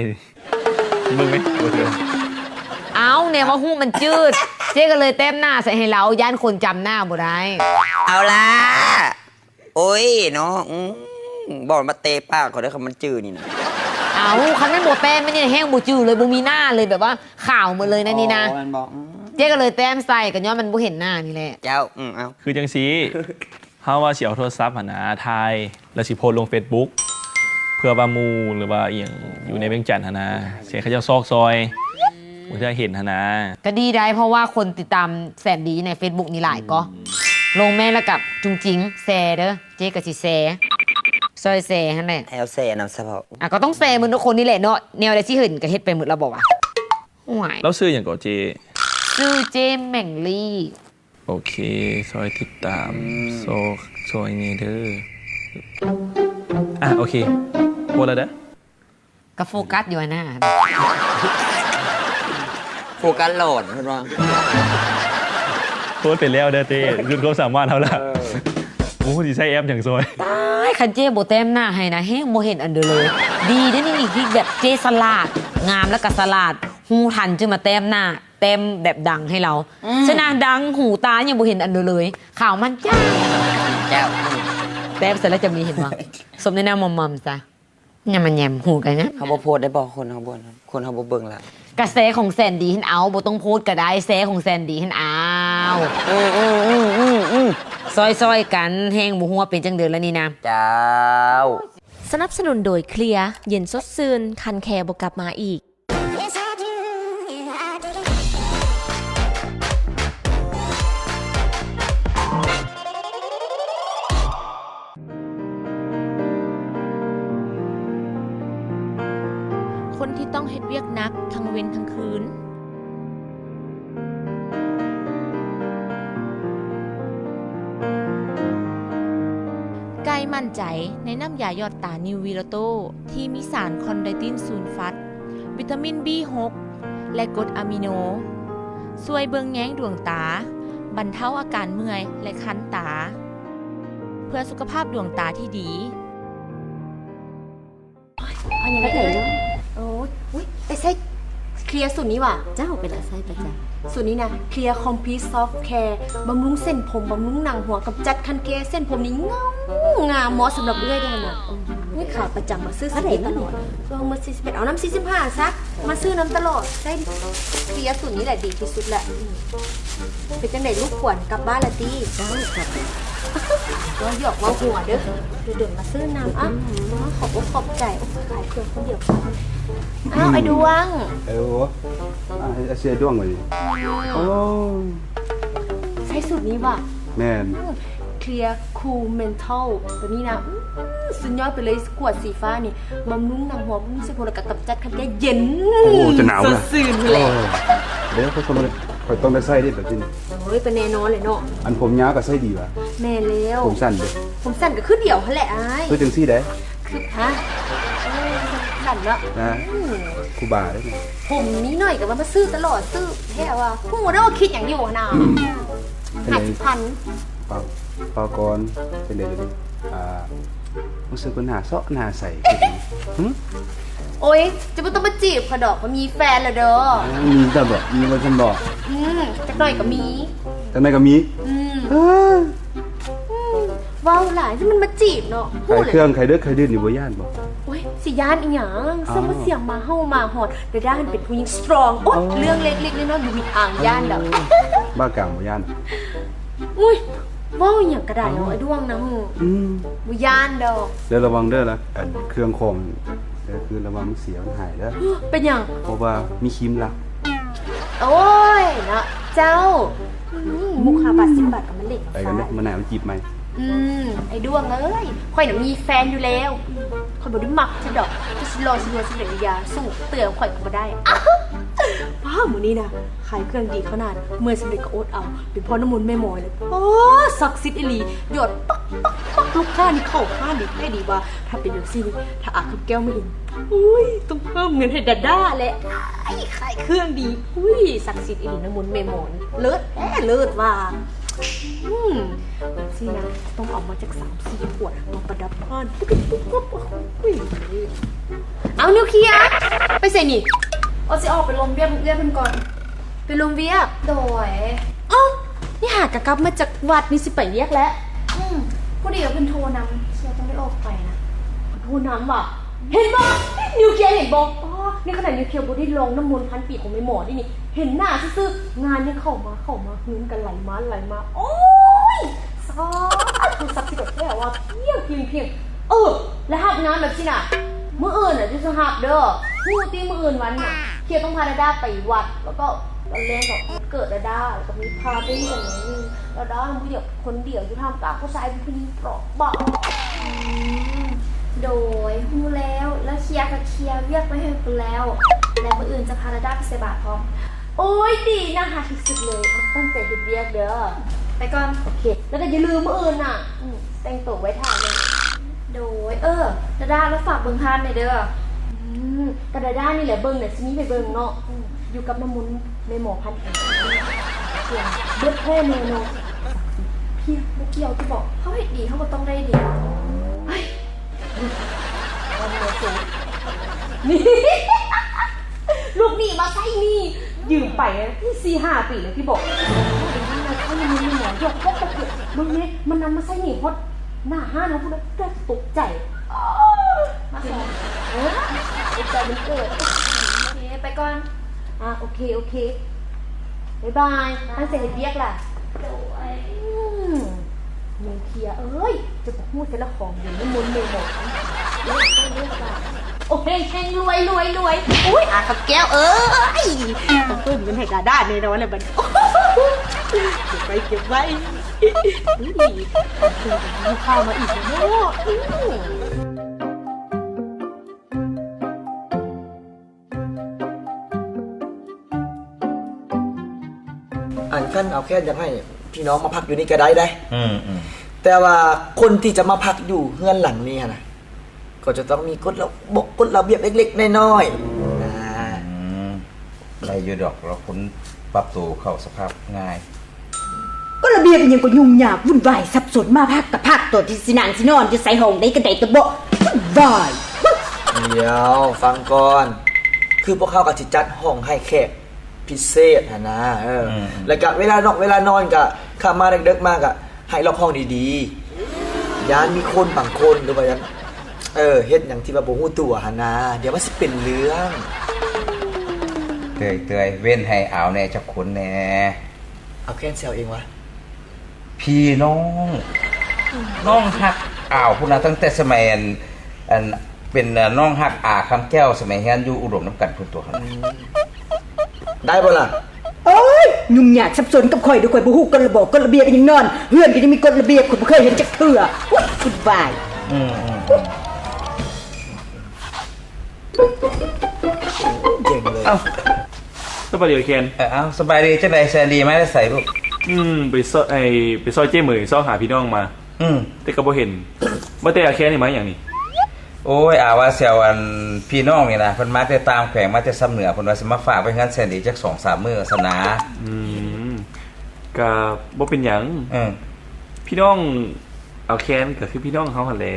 ເບິ່ງແມ ບໍ່ຖືກ. ເອົ້າ ແນວວ່າຮູບມັນຈືດ ເຈ້ກໍເລີຍແຕ້ມໜ້າໃສ່ໃຫ້ລາວ ຢ້ານຄົນຈຳໜ້າບໍ່ໄດ້. ເອົາລະ ໂອ້ຍເນາະ ອືມ ບໍ່ມາເຕະປາກຂ້ອຍເດີ ຄັນມັນຈື່ນີ້ນະ. ເອົ້າ ຄັນແມ່ນບໍ່ແຕ້ມ ມັນນີ້ແຮງບໍ່ຈື່ເລີຍ ບໍ່ມີໜ້າເລີຍ ແບບວ່າຂາວໝົດເລີຍນະນີ້ນະ. ອໍ ແມ່ນບໍ່? ອືມ ເຈ້ກໍເລີຍແຕ້ມໃສ່ ກໍຍ້ອນມັນບໍ່ເຫັນໜ້ານີ້ແຫຼະ. ເຈົ້າ ອືມ ເອົາ ຄືຈັ່ງຊີ້ ເຮົາວ່າຊິເອົາໂທລະສັບຫັ້ນນະ ຖ່າຍ ແລ້ວຊິໂພສລົງເຟສບຸກ ເພື່ອວ່າໝູ່ ຫຼືວ່າອີ່ຫຍັງຢູ່ໃນວຽງຈັນຫັ້ນນະ ຊິໃຫ້ເຂົາເຈົ້າຊອກຊ່ອຍ ບາງເທື່ອເຫັນຫັ້ນນະ. ກໍດີໄດ໋ ເພາະວ່າຄົນຕິດຕາມແສນດີໃນເຟສບຸກນີ້ຫຼາຍກໍ ອືມ ລົງແມ່ນ ແລ້ວກໍຈຸງຈິງແຊເດີ ເຈ້ກໍຊິແຊ ຊ່ອຍແຊຫັ້ນແຫຼະ. ໃຫ້ເຮົາແຊນຳສະເພາະ ອ່ະ ກໍຕ້ອງແຊໝົດທຸກຄົນນີ້ແຫຼະເນາະ ແນວໃດຊິເຫັນກໍເຮັດໄປໝົດແລ້ວບໍ່ວະ? ໂອ້ຍ ລາວຊື່ຫຍັງເກາະເຈ້? ຊື່ເຈ້ແມ່ງລີ. ໂອເຄ ຊ່ອຍຕິດຕາມ ອືມ ຊອກຊ່ອຍແດ່ເດີ. ອ່ະ ໂອເຄ ໂພສແລ້ວເດີ. ກໍໂຟກັສຢູ່ຫັ້ນນະ ໂຟກັສຫຼອນເພິ່ນວ່າ. ໂພສໄປແລ້ວເດີເຕ້ ສຸດຄວາມສາມາດເຮົາລະ. ເອີ ໂອ້ ຊິໃຊ້ແອັບຫຍັງຊ່ອຍ? ຕາຍ ຄັນເຈ້ບໍ່ແຕ້ມໜ້າໃຫ້ນະ ແຮງບໍ່ເຫັນອັນເດີເລີຍ. ດີເດ້ນີ້ ທີ່ແບບເຈ້ສະຫຼາດ ງາມແລ້ວກໍສະຫຼາດ ຮູ້ທັນຈຶ່ງມາແຕ້ມໜ້າ ແຕ້ມແບບດັງໃຫ້ລາວ. ອືມ ຊະນະ ດັງຫູຕາຍັງບໍ່ເຫັນອັນເດີເລີຍ ຂາວມັນຈ້າ. ເຈົ້າ ແຕ້ມໃສ່ແລ້ວຈະມີເຫັນບໍ່? ສົມໃນໜ້າໝ່ອມໆຊະ ຢ່າມາແຍມຫູກັນນະ. ເຮົາບໍ່ໂພສໄດ້ບໍ່? ຄົນເຮົາບໍ່ ຄົນເຮົາບໍ່ເບິ່ງລະ. ກະແຊຂອງແສນດີຫັ້ນເອົາ ບໍ່ຕ້ອງໂພສກໍໄດ້ ແຊຂອງແສນດີຫັ້ນເອົາ. ອືມໆໆໆໆ ຊ່ອຍໆກັນ ແຮງບໍ່ຮູ້ວ່າເປັນຈັ່ງໃດລະນີ້ນະ. ເຈົ້າ. ສະໜັບສະໜູນໂດຍ ເຄລຍ ເຢັນສົດຊື່ນ ຄັນແຄບໍ່ກັບມາອີກ. ຄົນທີ່ຕ້ອງເຮັດວຽກໜັກທັງເວັນທັງຄືນ. ໄກ່ໝັ້ນໃຈໃນນ້ຳຢາຢອດຕານິວວີລາໂຕ ທີ່ມີສານຄອນໄດຕິນຊູນຟັດ, ວິຕາມິນບີຫົກ ແລະ ກົດອາມິໂນ ຊ່ວຍເບິ່ງແຍງດວງຕາ, ບັນເທົາອາການເມື່ອຍ ແລະ ຄັນຕາ ເພື່ອສຸຂະພາບດວງຕາທີ່ດີ. ໂອ້ຍ ໂອ້ຍ ໄປໃຊ້ເຄລຍສູດນີ້ຫວາ? ເຈົ້າ ໄປໃຊ້ປະຈຳ. ສູດນີ້ນະ ເຄລຍຄອມພລີດຊອບແຄ ບຳລຸງເສັ້ນຜົມ ບຳລຸງໜັງຫົວ ກຳຈັດຄັນແຄ ເສັ້ນຜົມນີ້ເງົາງາມ ເໝາະສຳລັບເອື້ອຍເດ້ຫັ້ນນະ. ໂອ້ຍ ຂາປະຈຳ ມາຊື້ສູດນີ້ຕະຫຼອດ. ເອີ ໝົດສີ່ສິບເອັດ ເອົານຳສີ່ສິບຫ້າຊະ ມາຊື້ນຳຕະຫຼອດ. ໃຊ້ເຄລຍສູດນີ້ແຫຼະ ດີທີ່ສຸດແຫຼະ. ເປັນຈັ່ງໃດລູກຂວັນ ກັບບ້ານລະຕິ? ເຈົ້າ ກັບ. ເວົ້າຫຍອກເວົ້າຫົວເດີ ດົນໆມາຊື້ນຳ. ອືມ ອ້າວ ຂອບອົກຂອບໃຈ. ໂອ້ຍ ຂາຍເຄື່ອງຄົນດຽວ. ອ້າວ ອືມ ອ້າຍດວງ. ເອີ ໂອ້ ອ້າຍ ອ້າຍຊື່ອ້າຍດວງເລີຍ. ໂອ້ ໃຊ້ສູດນີ້ຫວາ? ແມ່ນ. ອືມ ເຄລຍຄູລເມັນໂທລ ໂຕນີ້ນະ ອືມ ສຸດຍອດໄປເລີຍ. ຂວດສີຟ້ານີ້ ບຳລຸງໜັງຫົວ ບຳລຸງເສັ້ນຜົມ ແລ້ວກໍກຳຈັດຄັນແຄ ເຢັນ. ໂອ້ ຈະໜາວ ສົດຊື່ນແຫຼະ. ໂອ້ ເດີ ຂ້ອຍຕ້ອງໄດ້ໃຊ້ເດ້ແບບນີ້. ໂອ້ຍ ກໍແນ່ນອນແຫຼະເນາະ. ອັນຜົມຍາວກໍໃຊ້ດີຫວາ? ແມ່ນແລ້ວ. ຜົມສັ້ນເດ? ຜົມສັ້ນກໍຄືດຽວຫັ້ນແຫຼະອ້າຍ. ຄືຈັ່ງຊີ້ໃດ? ຄື ຮະ? ເອີ ສັ້ນເນາະ. ນະ ອືມ ຄູບາເດ້. ຜົມມີໜ້ອຍກໍວ່າມາຊື້ຕະຫຼອດ ຊື້ແທ້ວ່າ. ຮູ້ເດີວ່າຄິດຫຍັງຢູ່ຫັ້ນນະ. ຫ້າສິບພັນ. ເປົ່າ ເປົ່າກ່ອນ ເປັນໃດດຽວນີ້? ອ່າ ຮູ້ສຶກວ່າໜ້າເຊາະໜ້າໃສຂຶ້ນ. ຫຶ? ໂອ້ຍ ເຈົ້າບໍ່ຕ້ອງມາຈີບຂ້ອຍດອກ ຂ້ອຍມີແຟນແລ້ວເດີ. ມີແລ້ວບໍ? ມີແລ້ວຊັ້ນບໍ? ອືມ ຈັກໜ້ອຍກໍມີ. ຈັ່ງໃດກໍມີ. ອືມ ເອີ ອືມ ເວົ້າຫຼາຍ ມັນມາຈີບເນາະ. ຂາຍເຄື່ອງ ຂາຍເດິກຂາຍດື່ນນີ້ບໍ່ຢ້ານບໍ? ໂອ້ຍ ຊິຢ້ານອີ່ຫຍັງ? ອ້າວ ສ່ຳວ່າສຽງໝາເຫົ່າໝາຫອນ ແຕ່ດ້ານເປັນຜູ້ຍິງສະຕຣອງ. ໂອ້ຍ ອໍ ເລື່ອງເລັກໆນ້ອຍໆ ບໍ່ມີທາງຢ້ານດອກ. ບ້າກາມບໍ່ຢ້ານ? ອຸ້ຍ ເວົ້າອີ່ຫຍັງກໍໄດ້ເນາະ. ອ້າວ ອ້າຍດວງນະ. ອືມ ບໍ່ຢ້ານດອກ. ແລ້ວລະວັງເດີລະ ອັນເຄື່ອງຂອງ ກໍຄືລະວັງມັນເສຍມັນຫາຍເດີ. ເປັນຫຍັງ? ເພາະວ່າມີຄີມລັກ. ໂອ້ຍເນາະເຈົ້າ. ອືມ ມຸກຫ້າບາດສິບບາດກໍມາຫຼິ້ນ. ໄປກັນເດີ ມື້ໜ້າມາຈີບໃໝ່. ອືມ ອ້າຍດວງເອີຍ ຂ້ອຍນະມີແຟນຢູ່ແລ້ວ. ຂ້ອຍບໍ່ໄດ້ມັກເຈົ້າດອກ. ເຈົ້າຊິຫຼໍ່ຊິລວຍຊິໄດ້ຢາ ສູ້ເຕືອງຂ້ອຍກໍບໍ່ໄດ້. ອ້າວ ມື້ນີ້ນະ ຂາຍເຄື່ອງດີຂະໜາດ ເມື່ອຍສ່ຳໃດກໍອົດເອົາ ເປັນເພາະນ້ຳມົນແມ່ໝໍນີ້ແຫຼະ. ໂອ້ ສັກສິດອີ່ຫຼີ ຍອດປັກໆໆ ລູກຄ້ານີ້ເຂົ້າຮ້ານດີແທ້ດີວ່າ. ຖ້າເປັນຈັ່ງຊີ້ນີ້ ຖ້າອາຄຳແກ້ວມາເຫັນ ອຸ້ຍ ຕ້ອງເພີ່ມເງິນໃຫ້ດາດາແຫຼະ. ອ້າຍ ຂາຍເຄື່ອງດີ ອຸ້ຍ ສັກສິດອີ່ຫຼີ ນ້ຳມົນແມ່ໝໍນີ້ ເລີດແທ້ເລີດວ່າ. ອືມ ຈັ່ງຊີ້ນະ ຕ້ອງເອົາມາຈັກສາມສີ່ຂວດມາປະດັບຮ້ານ. ອຸ້ຍ ເອົາ ນິວເຄຍ ໄປໃສນີ້? ໂອ ຊິອອກໄປລົມວຽກເອື້ອຍເພິ່ນກ່ອນ. ໄປລົມວຽກ? ໂດຍ. ເອົ້າ ນີ້ຫາກະກັບມາຈາກວັດນີ້ ຊິໄປວຽກແລ້ວ. ອືມ ພໍດີວ່າເພິ່ນໂທນຳ ເຄຍຕ້ອງໄດ້ອອກໄປນະ. ໂທນຳຫວາ? ເຫັນບໍ່ ນິວເຄຍເຫັນບໍ່? ອໍ ນີ້ຂະໜາດນິວເຄຍບໍ່ໄດ້ລອງນ້ຳມົນພັນປີຂອງແມ່ໝໍເດ້ນີ້ ເຫັນໜ້າຊື່ໆ ງານຍັງເຂົ້າມາເຂົ້າມາ ເງິນກໍໄຫຼມາໄຫຼມາ. ໂອ້ຍ ສາທຸ ສັກສິດແທ້ວ່າ ພຽງ ພຽງ ພຽງ. ເອີ ແລ້ວຮັບງານແບບຊີ້ນະ ມື້ອື່ນນະ ເຈົ້າຊິຮັບເດີ. ຮູ້ຕິ ມື້ອື່ນວັນຫຍັງ? ເຄຍຕ້ອງພາດາດາໄປວັດ ແລ້ວກໍຕອນແລງກໍວັນເກີດດາດາ ແລ້ວກໍມີປາຕີ້ກັນໜ້ອຍໜຶ່ງ. ດາດາບໍ່ຢາກຄົນດຽວຢູ່ທ່າມກາງຜູ້ຊາຍຜູ້ຍິງເປາະບາງ. ອືມ ໂດຍ ຮູ້ແລ້ວ ແລ້ວເຄຍກໍເຄຍວຽກໄປໃຫ້ພຸ້ນແລ້ວ ແລ້ວມື້ອື່ນຈະພາດາດາໄປໃສ່ບາດພ້ອມ. ໂອ້ຍ ດີນະ ຮັກທີ່ສຸດເລີຍ. ເອົາ ຕັ້ງໃຈເຮັດວຽກເດີ. ໄປກ່ອນ. ໂອເຄ ແລ້ວກໍຢ່າລືມມື້ອື່ນນະ ອືມ ແຕ່ງໂຕໄວ້ຖ້າເລີຍ. ໂດຍ. ເອີ ດາດາ ແລ້ວຝາກເບິ່ງຮ້ານແດ່ເດີ. ອືມ ກໍດາດານີ້ແຫຼະເບິ່ງນະ ຊິມີໃຜເບິ່ງເນາະ. ອືມ ຢູ່ກັບນ້ຳມົນແມ່ໝໍພັນປີ ເບິດແທ້ແນ່ນອນ. ພຽງ ບໍ່ກ່ຽວຕິເບາະ ເຮົາເຮັດດີ ເຮົາກໍຕ້ອງໄດ້ດີ. ເຮີ້ຍ ວັນເດີໂຊ ນີ້ ລູກໜີ້ມາໃຊ້ໜີ້ ຢືມໄປສີ່ຫ້າປີແລ້ວຕິເບາະ. ເບິ່ງແນ່ ມັນນຳມາໃຊ້ໜີ້ຮອດໜ້າຮ້ານເຮົາພຸ້ນນະ ຕົກໃຈ. ມາສອງ ເອີ ຕົກໃຈມັນເກີດ. ໂອເຄ ໄປກ່ອນ. ອ່າ ໂອເຄ ໂອເຄ ບາຍບາຍ. ຕັ້ງໃຈເຮັດວຽກລະ. ໂດຍ. ອືມ ນິວເຄຍເອີຍ ເຈົ້າກໍຮູ້ແຕ່ລະຂອງດີ ນ້ຳມົນແມ່ໝໍ. ໂອເຄ ເຮັງໆ ລວຍໆ ລວຍ. ອຸ້ຍ ອາຄຳແກ້ວເອີຍ ຕ້ອງເພີ່ມເງິນໃຫ້ດາດາແນ່ນອນແຫຼະບັດນີ້. ເກັບໄວ້ ເກັບໄວ້. ອຸ້ຍ ມີຂ່າວມາອີກແລ້ວເນາະ. ອັນ ຄັນອາວແຄນຢາກໃຫ້ພີ່ນ້ອງມາພັກຢູ່ນີ້ກໍໄດ້ເດ້. ອືມໆ ແຕ່ວ່າຄົນທີ່ຈະມາພັກຢູ່ເຮືອນຫຼັງນີ້ຫັ້ນນະ ກໍຈະຕ້ອງມີກົດລະບົບ ກົດລະບຽບເລັກໆນ້ອຍໆ. ອືມ ໄດ້ຢູ່ດອກ ລາວຄົນປັບໂຕເຂົ້າສະພາບງ່າຍ. ກົດລະບຽບອີ່ຫຍັງກໍຫຍຸ້ງຍາກວຸ້ນວາຍສັບສົນ ມາພັກກໍພັກ ຕົວະທີ່ຊິນັ່ງຊິນອນຢູ່ໃສ ຫ້ອງໃດກໍໄດ້ຕົວະເບາະ ວຸ້ນວາຍ. ດຽວ ຟັງກ່ອນ ຄືພວກເຮົາກໍຊິຈັດຫ້ອງໃຫ້ແຂກພິເສດຫັ້ນນະ. ເອີ ອືມໆ ແລ້ວກະເວລານອກເວລານອນກະ ຄ່ຳມາເດິກໆມາກະໃຫ້ລັອກຫ້ອງດີໆ ຢ້ານມີຄົນບາງຄົນ ຫຼືວ່າຢ້ານ ເອີ ເຮັດຫຍັງທີ່ວ່າບໍ່ຮູ້ຕົວຫັ້ນນະ ດຽວມັນຊິເປັນເລື່ອງ. ເຕີຍໆ ເວັ້ນໃຫ້ອາວແດ່ຈັກຄົນແດ່. ອາວແຄນຊິເອົາເອງວະ? ພີ່ນ້ອງ ນ້ອງຮັກອາວພຸ້ນນະ ຕັ້ງແຕ່ສະໄໝອັນ ອັນ ເປັນນ້ອງຮັກອາຄຳແກ້ວ ສະໄໝຮຽນຢູ່ອຸດົມນຳກັນພຸ້ນຕົວະ. ອືມ ໄດ້ບໍ່ລະ? ໂອ້ຍ ຫຍຸ້ງຍາກສັບສົນກັບຂ້ອຍເດີ້ ຂ້ອຍບໍ່ຮູ້ກົດລະບອບ ກົດລະບຽບອີ່ຫຍັງນອນ ເຮືອນກໍຍັງມີກົດລະບຽບ ຂ້ອຍບໍ່ເຄີຍເຫັນຈັກເທື່ອ. ວຸ້ນວາຍ. ອືມໆ ເກັ່ງເລີຍ. ເອົ້າ ສະບາຍດີແຄນ. ເອີ ເອົ້າ ສະບາຍດີ ຈັ່ງໃດແຊນດີ ມາແຕ່ໃສລູກ? ອືມ ໄປຊອຍ ໄອ້ ໄປຊອຍເຈ້ເໝີ ຊອກຫາພີ່ນ້ອງມາ. ອືມ ແຕ່ກໍບໍ່ເຫັນ. ວ່າແຕ່ອາແຄນນີ້ມາຫຍັງນີ້? ໂອ້ຍ ອາວ່າຊິເອົາອັນ ພີ່ນ້ອງນີ້ນະ ເພິ່ນມາແຕ່ຕ່າງແຂວງ ມາແຕ່ຊຳເໜືອ ເພິ່ນວ່າຊິມາຝາກໄວ້ເຮືອນແຊນດີຈັກສອງສາມມື້ຊັ້ນນາ. ອືມ ກໍບໍ່ເປັນຫຍັງ. ເອີ ພີ່ນ້ອງ ອາວແຄນກໍຄືພີ່ນ້ອງເຮົາຫັ້ນແຫຼະ.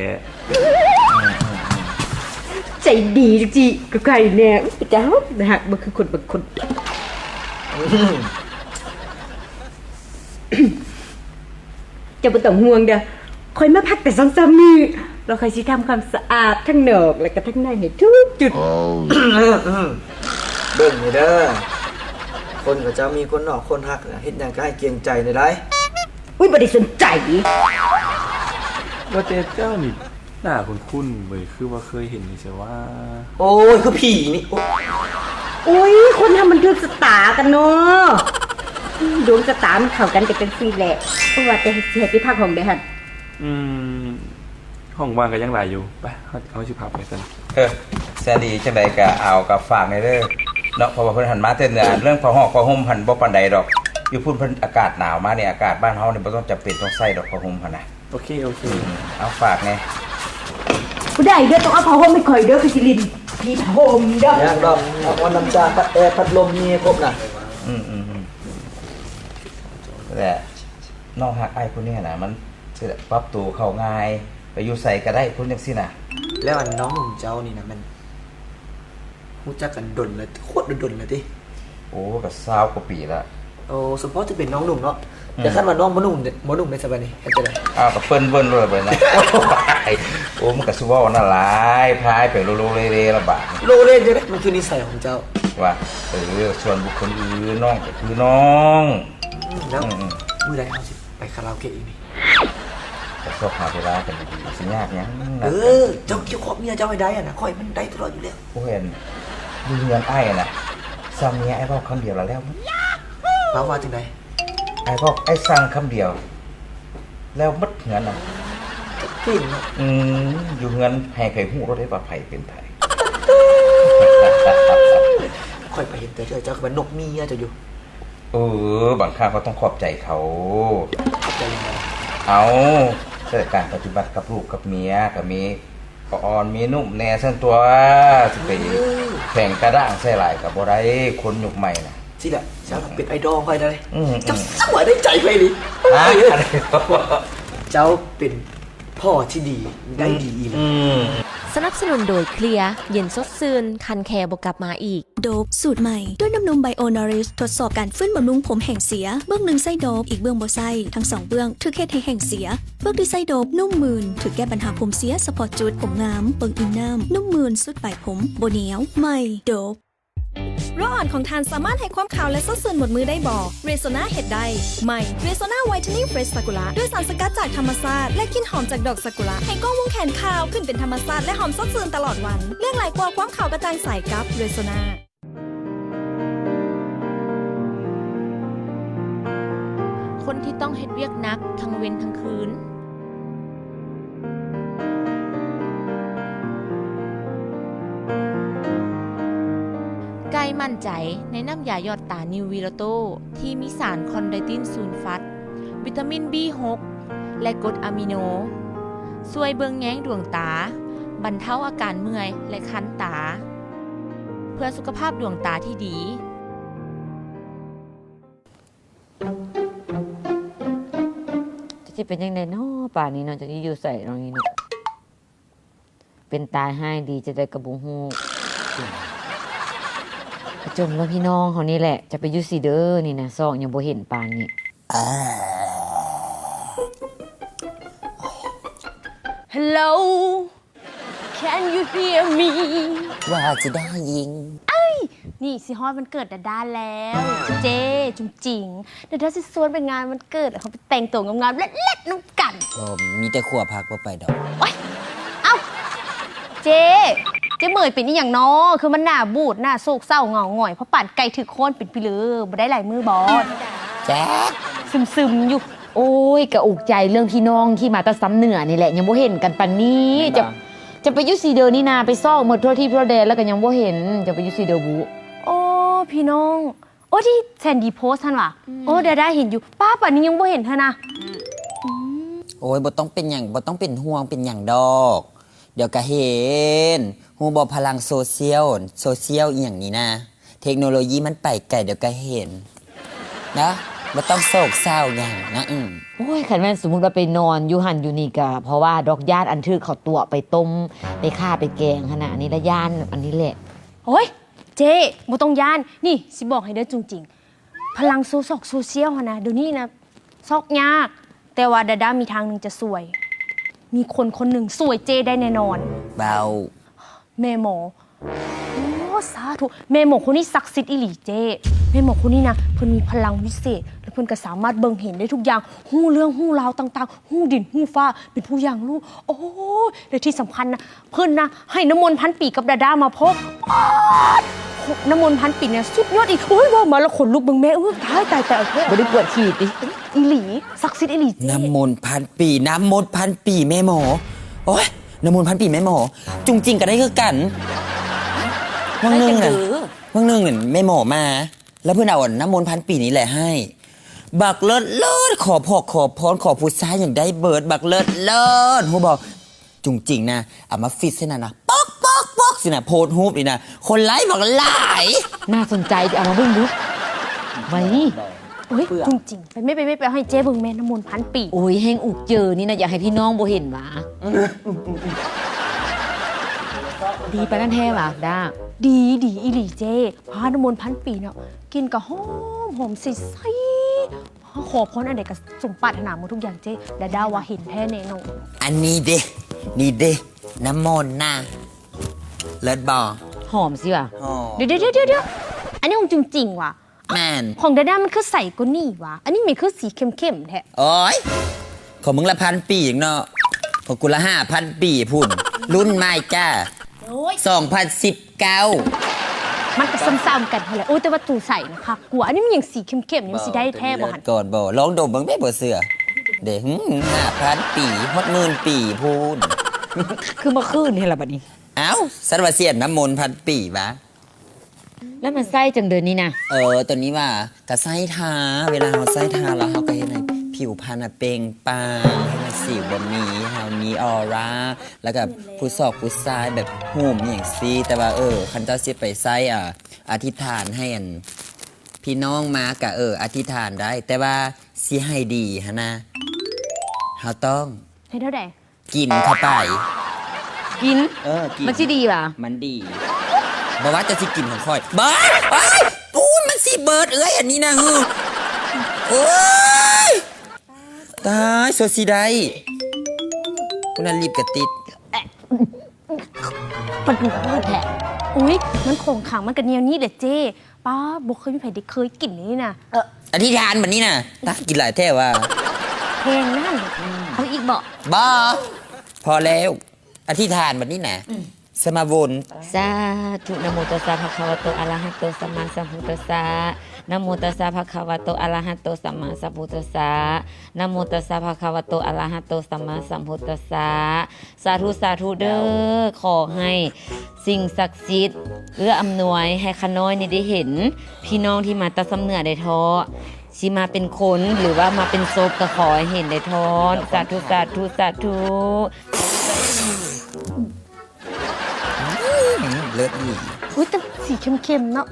ໃຈດີຈັງຊີ້ ກໍໃຄແນ່. ເປັນຕາຮັກ ໜ້າຮັກບໍ່ຄືຄົນບາງຄົນ. ເຈົ້າບໍ່ຕ້ອງຫ່ວງເດີ້ ຂ້ອຍມາພັກແຕ່ສອງສາມມື້ ແລ້ວຂ້ອຍຊິທຳຄວາມສະອາດທັງນອກ ແລະກະທັງໃນໃຫ້ທຸກຈຸດ. ເບິ່ງນີ້ເດີ້ ຄົນຂະເຈົ້າມີຄົນນອກຄົນຮັກ ເຮັດຫຍັງກໍໃຫ້ກຽງໃຈແດ່ໄດ໋. ອຸ້ຍ ບໍ່ໄດ້ສົນໃຈ. ວ່າແຕ່ເຈົ້ານີ້ໜ້າຄຸ້ນໆເວີຍ ຄືວ່າເຄີຍເຫັນຢູ່ໃສວະ? ໂອ້ຍ ຄືຜີນີ້. ໂອ້ຍ ຄົນເຮົາມັນຖືກຊະຕາກັນເນາະ ດວງຊະຕາມັນເຂົ້າກັນກໍຈັ່ງຊີ້ແຫຼະ. ວ່າແຕ່ຊິໃຫ້ໄປພັກຫ້ອງໃດຫັ້ນ? ອືມ ຫ້ອງວ່າງກໍຍັງຫຼາຍຢູ່ ໄປ ເຮົາ ເຮົາຊິພາໄປຊັ້ນ. ເອີ ແຊນດີ ຈັ່ງໃດກໍເອົາກັບຝາກແດ່ເດີ້. ເນາະ ເພາະວ່າເພິ່ນຫັ້ນມາແຕ່ເໜືອ ເລື່ອງຜ້າຫົກຜ້າຫົ່ມຫັ້ນບໍ່ປານໃດດອກ. ຢູ່ພຸ້ນເພິ່ນອາກາດໜາວ ມານີ້ອາກາດບ້ານເຮົານີ້ບໍ່ຕ້ອງຈຳເປັນຕ້ອງໃຊ້ດອກຜ້າຫົ່ມຫັ້ນນະ. ໂອເຄ ໂອເຄ ອືມ ເອົາຝາກແດ່. ບໍ່ໄດ້ເດີ ຕ້ອງເອົາຜ້າຫົ່ມໃຫ້ຂ້ອຍເດີ ຂ້ອຍຊິຫຼິ້ນຜີຜ້າຫົ່ມເດີ. ຍັງດອກ ເອົາໝໍນ້ຳຊາ ພັດແອ ພັດລົມມີໃຫ້ຄົບນະ. ອືມໆໆ ແຫຼະ ນ້ອງຮັກອ້າຍຜູ້ນີ້ນະ ມັນຊິໄດ້ປັບໂຕເຂົ້າງ່າຍ ໄປຢູ່ໃສກະໄດ້ຄົນຈັ່ງຊີ້ນະ. ແລ້ວອັນນ້ອງໜຸ່ມເຈົ້ານີ້ນະ ແມ່ນຮູ້ຈັກກັນດົນແລ້ວ ໂຄດດົນໆແລ້ວຕິ? ໂອ້ ກະຊາວກວ່າປີລະ. ໂອ້ ສົມພໍຈະເປັນນ້ອງໜຸ່ມເນາະ. ອືມ ແຕ່ຄັນວ່ານ້ອງບໍ່ໜຸ່ມ ບໍ່ໜຸ່ມໄດ້ຊະບາດນີ້ ເຮັດຈັ່ງໃດ? ອ້າວ ກະເພິ່ນເບິ່ງໂລດບາດນີ້. ໂອ້ ມັນກະຊິເວົ້ານັ້ນຫຼາຍ ພາຍໄປໂລເລລະບາດນີ້. ໂລເລຈັ່ງໃດ? ມັນຄືນິໄສຂອງເຈົ້າ. ວ່າ ເອີ ສ່ວນບຸກຄົນອື່ນ ນ້ອງກະຄືນ້ອງ. ອືມ ແລ້ວ ອືມ ມື້ໃດເຮົາຊິໄປຄາຣາໂອເກະອີກນີ້? ກະຊອກຫາເວລາກັນດີໆ ຊິຍາກຫຍັງ. ເອີ ເຈົ້າກ່ຽວຂອບເມຍເຈົ້າໃຫ້ໄດ້ຫັ້ນນະ ຂ້ອຍມັນໄດ້ຕະຫຼອດຢູ່ແລ້ວ. ໂອ້ຍ ອັນ ຢູ່ເຮືອນອ້າຍຫັ້ນນະ ສັ່ງເມຍອ້າຍເວົ້າຄຳດຽວລະແລ້ວໝົດ. ລາວວ່າຈັ່ງໃດ? ອ້າຍເວົ້າ ອ້າຍສັ່ງຄຳດຽວ ແລ້ວໝົດເຮືອນນະ. ເກັ່ງເນາະ. ອືມ ຢູ່ເຮືອນໃຫ້ໃຜຮູ້ໂລດເດ້ວ່າໃຜເປັນໃຜ. ຂ້ອຍໄປເຫັນແຕ່ເທື່ອ ເຈົ້າຄືວ່ານົກເມຍເຈົ້າຢູ່. ເອີ ບາງຄັ້ງເຮົາຕ້ອງຂອບໃຈເຂົາ. ຂອບໃຈຫຍັງ? ເອົາ ແຕ່ການປະຕິບັດກັບລູກກັບເມຍກະມີອ່ອນມີນຸ້ມແດ່ຊັ້ນຕົວະ ຊິໄປແຂງກະດ້າງໃສ່ຫຼາຍກະບໍ່ໄດ້ ຄົນຍຸກໃໝ່ນະ. ຊີ້ແຫຼະ ເຈົ້າເປັນໄອດອລຂ້ອຍໄດ໋. ອືມ ເຈົ້າສວຍໄດ້ໃຈຂ້ອຍອີ່ຫຼີ. ເຈົ້າເປັນພໍ່ທີ່ດີ ໄດ້ດີອີ່ຫຼີ. ສະໜັບສະໜູນໂດຍ ເຄລຍ ເຢັນສົດຊື່ນ ຄັນແຄບໍ່ກັບມາອີກ. ໂດບສູດໃໝ່ ດ້ວຍນ້ຳນົມ Bio Nourish ທົດສອບການຟື້ນບຳລຸງຜົມແຫ້ງເສຍ ເບື້ອງໜຶ່ງໃຊ້ໂດບ ອີກເບື້ອງບໍ່ໃຊ້. ທັງສອງເບື້ອງຖືກເຮັດໃຫ້ແຫ້ງເສຍ. ເບື້ອງທີ່ໃຊ້ໂດບນຸ້ມມື່ນ ຖືກແກ້ບັນຫາຜົມເສຍສະເພາະຈຸດ, ຜົມງາມ, ເບິ່ງອີ່ມນ້ຳ, ນຸ້ມມື່ນ, ສຸດປາຍຜົມ, ບໍ່ໜຽວ, ໃໝ່. ໂດບ. ໂລອ່ອນຂອງທ່ານສາມາດໃຫ້ຄວາມຂາວ ແລະ ສົດຊື່ນໝົດມື້ໄດ້ບໍ່? Rexona ເຮັດໄດ້. ໃໝ່ Rexona Whitening Fresh Sakura ດ້ວຍສານສະກັດຈາກທຳມະຊາດ ແລະ ກິ່ນຫອມຈາກດອກຊາກຸຣະ ໃຫ້ກ້ອງວົງແຂນຂາວຂຶ້ນເປັນທຳມະຊາດ ແລະ ຫອມສົດຊື່ນຕະຫຼອດວັນ. ເລື່ອງຫຼາຍກວ່າຄວາມຂາວກະຈ່າງໃສກັບ Rexona. ຄົນທີ່ຕ້ອງເຮັດວຽກໜັກທັງເວັນທັງຄືນ. ໄກ່ໝັ້ນໃຈໃນນ້ຳຢາຢອດຕາ New Virato ທີ່ມີສານຄອນໄດຕິນຊູນຟັດ, ວິຕາມິນ ບີຫົກ ແລະ ກົດອາມິໂນ ຊ່ວຍເບິ່ງແຍງດວງຕາ, ບັນເທົາອາການເມື່ອຍ ແລະ ຄັນຕາ ເພື່ອສຸຂະພາບດວງຕາທີ່ດີ. ຈະຊິເປັນຈັ່ງໃດນໍ ປານນີ້ນໍ ຈະຢູ່ໃສນໍນີ້ນໍ? ເປັນຕາຍຮ້າຍດີຈັ່ງໃດກະບໍ່ຮູ້. ກະຈົ່ມລະພີ່ນ້ອງເຮົານີ້ແຫຼະ ຈະໄປຢູ່ໃສເດີ ນີ້ນະ ຊອກຍັງບໍ່ເຫັນປານນີ້. Hello, can you hear me? ວ່າຈະໄດ້ຍິງ. ເອີຍ ນີ້ຊິຮອດວັນເກີດດາດາແລ້ວ ເຈ້ ຈຸງຈິງ. ດາດາຊິຊວນໄປງານວັນເກີດ ແລ້ວເຮົາໄປແຕ່ງໂຕງາມໆ ເລັດໆ ນຳກັນ. ບໍ່ ມີແຕ່ຄົວພັກ ບໍ່ໄປດອກ. ໂອ້ຍ ເອົ້າ ເຈ້ ເຈ້ເໝີຍເປັນອີ່ຫຍັງນໍ ຄືມັນໜ້າບູດ ໜ້າໂສກເສົ້າເຫງົາຫງອຍ ພໍປານໄກ່ຖືກຄ້ອນ ເປັນພິເລີ ບໍ່ໄດ້ຫຼາຍມື້ບໍ? ຈັກ ຊຶມໆ ຢູ່. ໂອ້ຍ ກະອຸກໃຈເລື່ອງພີ່ນ້ອງທີ່ມາແຕ່ຊຳເໜືອນີ້ແຫຼະ ຍັງບໍ່ເຫັນກັນປານນີ້. ຈະ ຈະໄປຢູ່ໃສເດີນີ້ນາ ໄປຊອກໝົດທົ່ວທີ່ທົ່ວແດນແລ້ວກະຍັງບໍ່ເຫັນ. ຈະໄປຢູ່ໃສເດີບຸ? ໂອ້ ພີ່ນ້ອງ ໂອ້ ທີ່ແຊນດີໂພສຫັ້ນຫວາ? ອືມ ໂອ້ ດາດາເຫັນຢູ່. ປ້າ ປານນີ້ຍັງບໍ່ເຫັນເທື່ອນະ. ອືມ ອືມ ໂອ້ຍ ບໍ່ຕ້ອງເປັນຫຍັງ ບໍ່ຕ້ອງເປັນຫ່ວງເປັນຫຍັງດອກ ດຽວກະເຫັນ. ຮູ້ບໍ່ ພະລັງໂຊຊຽວ ໂຊຊຽວອີ່ຫຍັງນີ້ນະ ເທັກໂນໂລຢີມັນໄປໄກ ດຽວກະເຫັນນະ ບໍ່ຕ້ອງໂສກເສົ້າຫຍັງນະ. ອືມ ໂອ້ຍ ຄັນແມ່ນສົມມຸດວ່າໄປນອນຢູ່ຫັ້ນຢູ່ນີ້ກະ ເພາະວ່າດອກ ຢ້ານອັນຖືກເຂົາຕົວະໄປຕົ້ມ ໄປຂ້າໄປແກງຫັ້ນນະ. ອັນນີ້ລະຢ້ານອັນນີ້ແຫຼະ. ໂອ້ຍ ເຈ້ ບໍ່ຕ້ອງຢ້ານ. ນີ້ ຊິບອກໃຫ້ເດີ ຈຸງຈິງ ພະລັງໂຊຊອກໂຊຊຽວຫັ້ນນະ ດຽວນີ້ນະ ຊອກຍາກ. ແຕ່ວ່າດາດາມີທາງໜຶ່ງຈະຊ່ວຍ. ມີຄົນຄົນໜຶ່ງຊ່ວຍເຈ້ໄດ້ແນ່ນອນ. ເວົ້າ. ແມ່ໝໍ. ໂອ້ ສາທຸ ແມ່ໝໍຄົນນີ້ສັກສິດອີ່ຫຼີເຈ້. ແມ່ໝໍຄົນນີ້ນະ ເພິ່ນມີພະລັງວິເສດ ແລະ ເພິ່ນກະສາມາດເບິ່ງເຫັນໄດ້ທຸກຢ່າງ ຮູ້ເລື່ອງຮູ້ລາວຕ່າງໆ ຮູ້ດິນຮູ້ຟ້າ ເປັນຜູ້ຢ່າງຮູ້. ໂອ້ຍ ແລະ ທີ່ສຳຄັນນະ ເພິ່ນນະ ໃຫ້ນ້ຳມົນພັນປີກັບດາດາມາພ້ອມ. ນ້ຳມົນພັນປີນະ ສຸດຍອດອີ່. ໂອ້ຍ ເວົ້າມາລະຂົນລຸກເບິ່ງແມ່. ເອີຍ ຕາຍ ຕາຍ ຕາຍ. ບໍ່ໄດ້ປວດຂີ້ຕິ? ອີ່ຫຼີ ສັກສິດອີ່ຫຼີ. ນ້ຳມົນພັນປີ ນ້ຳມົນພັນປີແມ່ໝໍ. ໂອ້ຍ ນ້ຳມົນພັນປີແມ່ໝໍ ຈຸງຈິງກະໄດ້ຄືກັນ. ວັນໜຶ່ງນະ ມື້ໜຶ່ງນັ້ນແມ່ໝໍມາ ແລ້ວເພິ່ນເອົາອັນນ້ຳມົນພັນປີນີ້ແຫຼະໃຫ້ ບັກເລີດເລີດ ຂໍພອກຂໍພອນ ຂໍຜູ້ຊາຍຫຍັງໄດ້ເບີດ ບັກເລີດເລີດ ຮູ້ບໍ່? ຈຸງຈິງນະ ເອົາມາຟິດໃສ່ນັ້ນນະ ປອກໆໆ ຊີ້ນະ ໂພສຮູບນີ້ນະ ຄົນໄລຄ໌ບັກຫຼາຍ. ໜ້າສົນໃຈ ໄປເອົາມາເບິ່ງດູ. ໄວ. ໂອ້ຍ ຈຸງຈິງ ໄປແມ່ ໄປແມ່ ໄປເອົາໃຫ້ເຈ້ເບິ່ງແມ່ ນ້ຳມົນພັນປີ. ໂອ້ຍ ແຮ່ງອຸກເຈີນີ້ນະ ຢາກໃຫ້ພີ່ນ້ອງບໍ່ເຫັນຫວາ? ດີປານນັ້ນແທ້ຫວາ ດາ? ດີ ດີອີ່ຫຼີເຈ້ ພາ ນ້ຳມົນພັນປີເນາະ ກິ່ນກະຫອມ ຫອມໃສໆ ເຮົາຂໍພອນອັນໃດກະສົມປາດຖະໜາໝົດທຸກຢ່າງເຈ້ ດາດາວ່າເຫັນແທ້ແນ່ນອນ. ອັນນີ້ເດ້ ນີ້ເດ້ ນ້ຳມົນນະ ເລີດບໍ່? ຫອມຊິຫວາ? ຫອມ. ດຽວໆໆໆ ອັນນີ້ຂອງຈິງໆຫວາ? ແມ່ນ. ຂອງດາດາມັນຄືໃສກວ່ານີ້ຫວາ? ອັນນີ້ແມ່ນຄືສີເຂັ້ມໆແທ້. ໂອ້ຍ ຂອງມຶງລະພັນປີເອງເນາະ ຂອງກູລະຫ້າພັນປີພຸ້ນ ລຸ້ນໃໝ່ຈ້າ ໂອ້ຍ ສອງພັນສິບເກົ້າ. ມັນກະຊ້ຳໆກັນຫັ້ນແຫຼະ. ໂອ້ຍ ແຕ່ວ່າຕູໃສນະຄັກກວ່າ. ອັນນີ້ມັນຫຍັງສີເຂັ້ມໆ ມັນຊິໄດ້ແທ້ບໍ່ຫັ້ນ? ກ່ອນບໍ່ ລອງດົມເບິ່ງແມ້ ບໍ່ເຊື່ອເດ້. ຫື ຫ້າພັນປີ ຮອດໝື່ນປີພຸ້ນ. ຄືມາຄືນຫັ້ນລະບັດນີ້. ເອົ້າ ສັນວ່າຊິອັນນ້ຳມົນພັນປີຫວາ? ແລ້ວມັນໃຊ້ຈັ່ງໃດນີ້ນະ? ເອີ ໂຕນີ້ຫວາ ກະໃຊ້ທາ ເວລາເຮົາໃຊ້ທາແລ້ວ ເຮົາກະເຮັດໃຫ້ຜິວພັນນະເປັ່ງປາງ ເຮັດໃຫ້ສິວບໍ່ມີ ເຮົາມີອໍຣາ ແລ້ວກະຜູ້ຊອກຜູ້ຊາຍແບບຫຸ້ມຫຍັງຊີ້. ແຕ່ວ່າ ເອີ ຄັນເຈົ້າຊິໄປໃຊ້ ອາ ອະທິຖານໃຫ້ອັນ ພີ່ນ້ອງມາກະ ເອີ ອະທິຖານໄດ້ ແຕ່ວ່າຊິໃຫ້ດີຫັ້ນນະ ເຮົາຕ້ອງ ເຮັດແນວໃດ? ກິນເຂົ້າໄປ. ກິນ? ເອີ ກິນ. ມັນຊິດີຫວາ? ມັນດີ. ບໍ່ວ່າແຕ່ຊິກິນຂອງຂ້ອຍ. ບໍ່ ໂອ້ຍ ປູນ ມັນຊິເບີດເອື້ອຍ ອັນນີ້ນະ. ໂອ້ຍ ຕາຍ ສົດຊິໄດ້. ຜູ້ນັ້ນລິບກະຕິດ. ມັນຄືແທ້. ອຸ້ຍ ມັນຂອງຂັງ ມັນກະແນວນີ້ແຫຼະເຈ້. ປ້າ ບໍ່ເຄີຍມີໃຜໄດ້ເຄີຍກິນນີ້ນະ. ເອີ ອະທິຖານບັດນີ້ນະ. ຕາ ກິນຫຼາຍແທ້ວ່າ. ແພງນັ້ນ. ເອົາອີກບໍ່? ບໍ່ ພໍແລ້ວ. ອະທິຖານບັດນີ້ນະ. ອືມ ສະມາວົນ. ສາທຸ ນະໂມຕັດສະ ພະຄະວະໂຕ ອະລະຫະໂຕ ສຳມາສຳພຸດທັດສະ ນະໂມຕັດສະ ພະຄະວະໂຕ ອະລະຫະໂຕ ສຳມາສຳພຸດທັດສະ ນະໂມຕັດສະ ພະຄະວະໂຕ ອະລະຫະໂຕ ສຳມາສຳພຸດທັດສະ. ສາທຸ ສາທຸເດີ. ຂໍໃຫ້ສິ່ງສັກສິດເອື້ອອຳນວຍໃຫ້ຂ້ານ້ອຍນີ້ໄດ້ເຫັນພີ່ນ້ອງທີ່ມາແຕ່ຊຳເໜືອໄດ້ເທາະ ຊິມາເປັນຄົນ ຫຼືວ່າມາເປັນສົບ ກະຂໍໃຫ້ເຫັນໄດ້ທອດ. ສາທຸ ສາທຸ ສາທຸ. ອືມ ເລີດອີ່ຫຼີ. ອຸ້ຍ ແຕ່ສີເຂັ້ມໆເນາະ.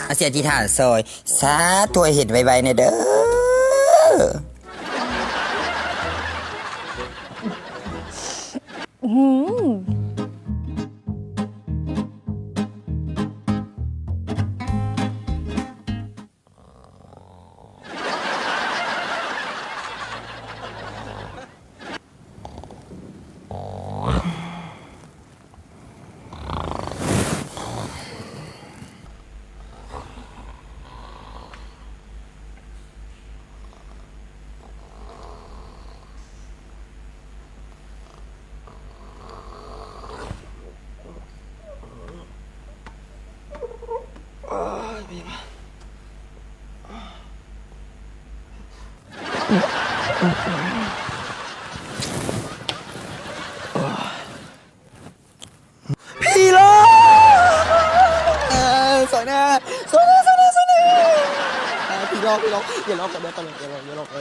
ອາ ຊິອະທິຖານຊ່ອຍ. ສາທຸ ໃຫ້ເຫັນໄວໆແນ່ເດີ. ອືມ. ຜີຫຼອກ ເອີ ຊ່ອຍແດ່ ຊ່ອຍແດ່ ຊ່ອຍແດ່ ຊ່ອຍແດ່ ເອີ ຜີຫຼອກ ຜີຫຼອກ ຢ່າຫຼອກກັນເດີ ຢ່າຫຼອກ ຢ່າຫຼອກ ເອີ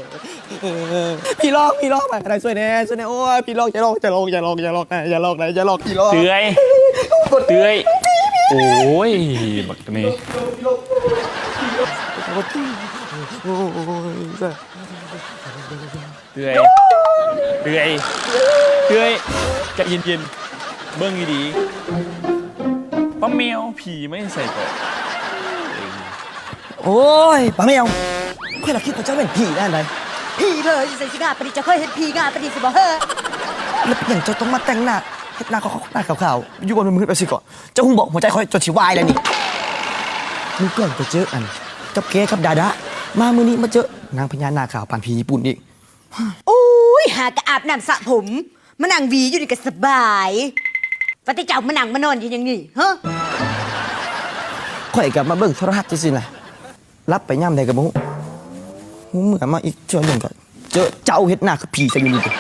ເອີ ຜີຫຼອກ ຜີຫຼອກ ມາກະໄດ້ ຊ່ວຍແດ່ ຊ່ວຍແດ່ ໂອ້ຍ ຜີຫຼອກ ຢ່າຫຼອກ ຢ່າຫຼອກ ຢ່າຫຼອກ ຢ່າຫຼອກ ຢ່າຫຼອກ ຢ່າຫຼອກ ຜີຫຼອກ ເອື້ອຍ ເອື້ອຍ ໂອ້ຍ ບັກນີ້ ໂອ້ຍ ເອື້ອຍ ເອື້ອຍ ເອື້ອຍ ໃຈເຢັນໆ ເບິ່ງດີໆ ປ້າແມວ ຜີມາແຕ່ໃສເກາະ? ໂອ້ຍ ປ້າແມວ ຂ້ອຍລະຄິດວ່າເຈົ້າແມ່ນຜີແນວໃດ. ຜີເຜີຢູ່ໃສຊິງາມປານນີ້ ເຈົ້າເຄີຍເຫັນຜີງາມປານນີ້ຊິບໍ່ເຮີ້? ແລ້ວເປັນຫຍັງເຈົ້າຕ້ອງມາແຕ່ງໜ້າ ເຮັດໜ້າຂາວໆ ໜ້າຂາວໆ ຢູ່ບ່ອນມືດໆໄປຊີ້ເກາະ? ເຈົ້າຮູ້ບໍ່ ຫົວໃຈຂ້ອຍຈົນຊິວາຍແລ້ວນີ້. ມື້ກ່ອນກໍເຈີອັນ ກັບແກກັບດາດາ ມາມື້ນີ້ມາເຈີນາງພະຍາໜ້າຂາວປານຜີຍີ່ປຸ່ນອີກ. ໂອ້ຍ ຫາກະອາບນ້ຳສະຜົມ ມານັ່ງຫວີຢູ່ນີ້ກະສະບາຍ ວ່າແຕ່ເຈົ້າມານັ່ງມານອນຢູ່ຫຍັງນີ້ ຮະ? ຂ້ອຍກະມາເບິ່ງໂທລະທັດຊື່ໆນະ ຫຼັບໄປຍາມໃດກະບໍ່ຮູ້ ຮູ້ເມື່ອມາອີກເທື່ອໜຶ່ງກະເຈີເຈົ້າເຮັດໜ້າຄືຜີຊະຢູ່ນີ້ຕິ.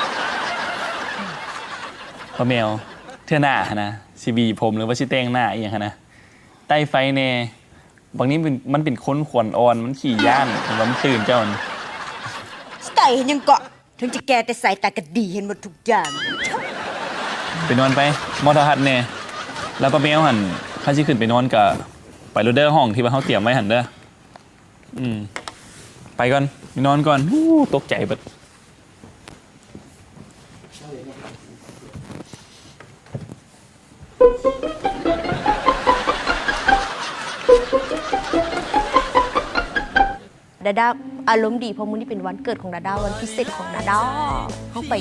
ປ້າແມວ ເທື່ອໜ້າຫັ້ນນະ ຊິຫວີຜົມ ຫຼືວ່າຊິແຕ່ງໜ້າອີ່ຫຍັງຫັ້ນນະ ໄຕ້ໄຟແດ່. ບັກນີ້ມັນເປັນ ມັນເປັນຄົນຂວັນອ່ອນ ມັນຂີ້ຢ້ານ ເຫັນວ່າມັນຕື່ນເຈົ້າຫັ້ນ. ສະໄຕເຮັດຫຍັງເກາະ? ເຖິງຈະແກ່ແຕ່ສາຍຕາກໍດີ ເຫັນໝົດທຸກຢ່າງ. ໄປນອນໄປ ມໍທະຫັດແດ່. ແລ້ວປ້າແມວຫັ້ນ ຄັນຊິຂຶ້ນໄປນອນກໍໄປໂລດເດີ ຫ້ອງທີ່ວ່າເຮົາຕຽມໄວ້ຫັ້ນເດີ. ອືມ ໄປກ່ອນ ໄປນອນກ່ອນ. ໂອ້ ຕົກໃຈເບິດ. ດາດາອາລົມດີ ເພາະມື້ນີ້ເປັນວັນເກີດຂອງດາດາ ວັນພິເສດຂອງດາດາ. ເຮົາໄປ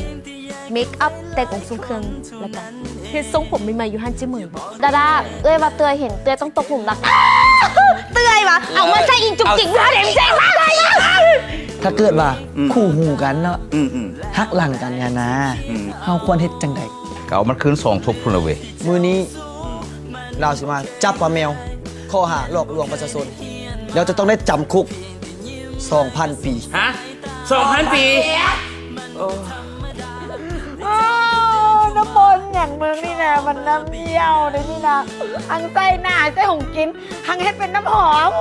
ເມກອັບ ແຕ່ງອົງຊົງເຄື່ອງ ແລ້ວກໍເຮັດຊົງຜົມໃໝ່ໆ ຢູ່ຮ້ານເຈ້ເໝີ. ດາດາ ເອື້ອຍວ່າເອື້ອຍເຫັນ ເອື້ອຍຕ້ອງຕົກຫຼຸມລັກ. ເອື້ອຍວ່າ ເອົາມາໃສ່ອີກຈຸກຈິກ ເອົາເລັມເຈັງມາເລີຍ. ຖ້າເກີດວ່າ ອືມ ຄູ່ຫູກັນເນາະ ອືມໆ ຫັກຫຼັງກັນຫັ້ນນະ ອືມ ເຮົາຄວນເຮັດຈັ່ງໃດ? ກໍເອົາມັນຄືນສອງທົບພຸ້ນລະເວີຍ. ມື້ນີ້ ອືມ ລາວຊິມາຈັບປ້າແມວ ຂໍ້ຫາຫຼອກລວງປະຊາຊົນ ແລ້ວຈະຕ້ອງໄດ້ຈຳຄຸກສອງພັນປີ. ຮະ? ສອງພັນປີ? ໂອ້ ນ້ຳມົນຫຍັງມຶງນີ້ນະ ມັນນ້ຳຢ້ຽວເດ້ນີ້ນະ ທັງໃສ່ໜ້າໃສ່ຫຸງກິນ ທັງເຮັດເປັນນ້ຳຫອມ.